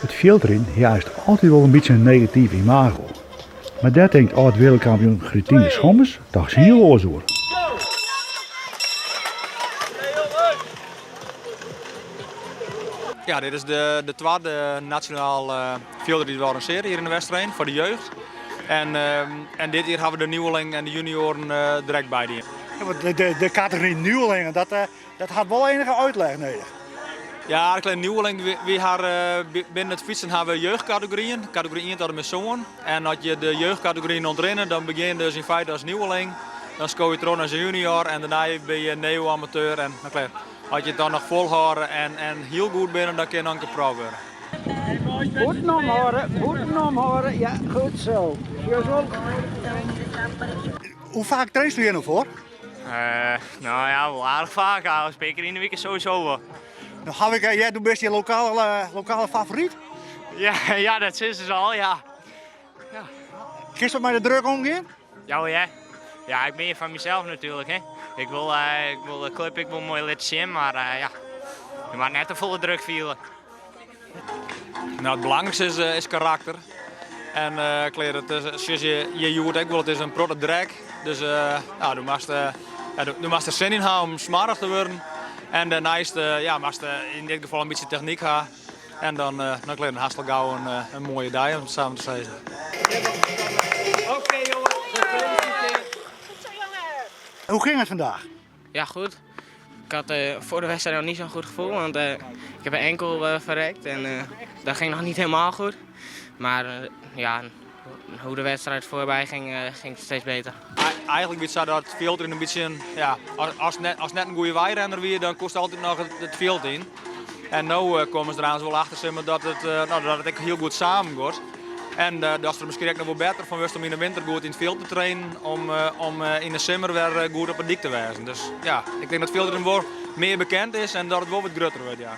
It fjildriden hie eins altyd wol in bytsje in negatyf imago. Mar dêr tinkt âld-wereldkampioen Grietine Schommers dochs hiel oars oer. Ja, dit is de, de twadde nasjonale fjildrit dy't we organisearje hjir yn De Westereen foar de jeugd. En, en dit jier hawwe we de nieuweling en de junioren direkt by dien. De, de, de kategory nieuwelingen, dat, dat hat wol enige uitleg nedich. Ja, de kleine nieuweling, wy ha binnen it fytsen hawwe we jeugdkategoryen, kategory 1 tot en met sân. En as je de jeugdkategoryen ûntrinne, dan begjin je dus yn feite as nieuweling. Dan sko je troch nei junior en dêrnei binne je neo-amateur en dan klear. As je it dan noch folhâlde en, en hiel goed binne, dan kin dan in prof wurde. Bûten omhâlde, bûten omhâlde, ja goed zo. Hoe faak trainst hjir no foar? Uh, no ja, wol aardich faak. In pear kear yn de wike sowieso wol. No haw ik heard, do bist hjir lokale, lokale favoryt? Ja, ja, dat sizze se al, ja. ja. Kinst wat mei de druk omgean? Ja, ja. Ja, ik bin hjir foar mysels natuerlik. Hè. Ik wol, uh, ik wol de klup ik wol moai litte sjen, mar uh, ja, je moat net te folle druk fiele. Nou, it belangrykste is, is karakter. En uh, klear, it is, sjoch je, je hjoed ek wol, it is in protte drek. Dus uh, nou, do moatst, uh, ja, do, do moatst der sin yn ha om smoarch te wurden. En dêrneist uh, ja, moatst yn dit gefal in bytsje technyk ha. En dan, uh, dan klear, dan hast al gau in, in moaie dei, om it sa mar te sizzen. Oké jongen, gefeliciteerd. Goed zo jongen. Hoe ging het vandaag? Ja, goed. Ik had uh, voor de wedstrijd nog niet zo'n goed gevoel, want uh, ik heb een enkel uh, verrekt en dat ging nog niet helemaal goed. Maar ja, hoe de wedstrijd voorbij ging, ging het steeds beter. Eigentlik wie it sa dat it fjildriden in bytsje, ja, as net, as net in goede weirenner wie, dan koest altyd noch it, it fjild yn. En no komme se der aanst wol achter zeg maar, dat it, no, dat it ek hiel goed samen giet. En uh, dat der miskien ek noch wol better fan wurdst om yn de winter goed yn it fjild te trainen, om, uh, om uh, yn de simmer wer goed op 'e dyk te wêzen. Dus ja, ik tink dat fjildriden wol mear bekend is en dat it wol wat grutter wurdt, ja.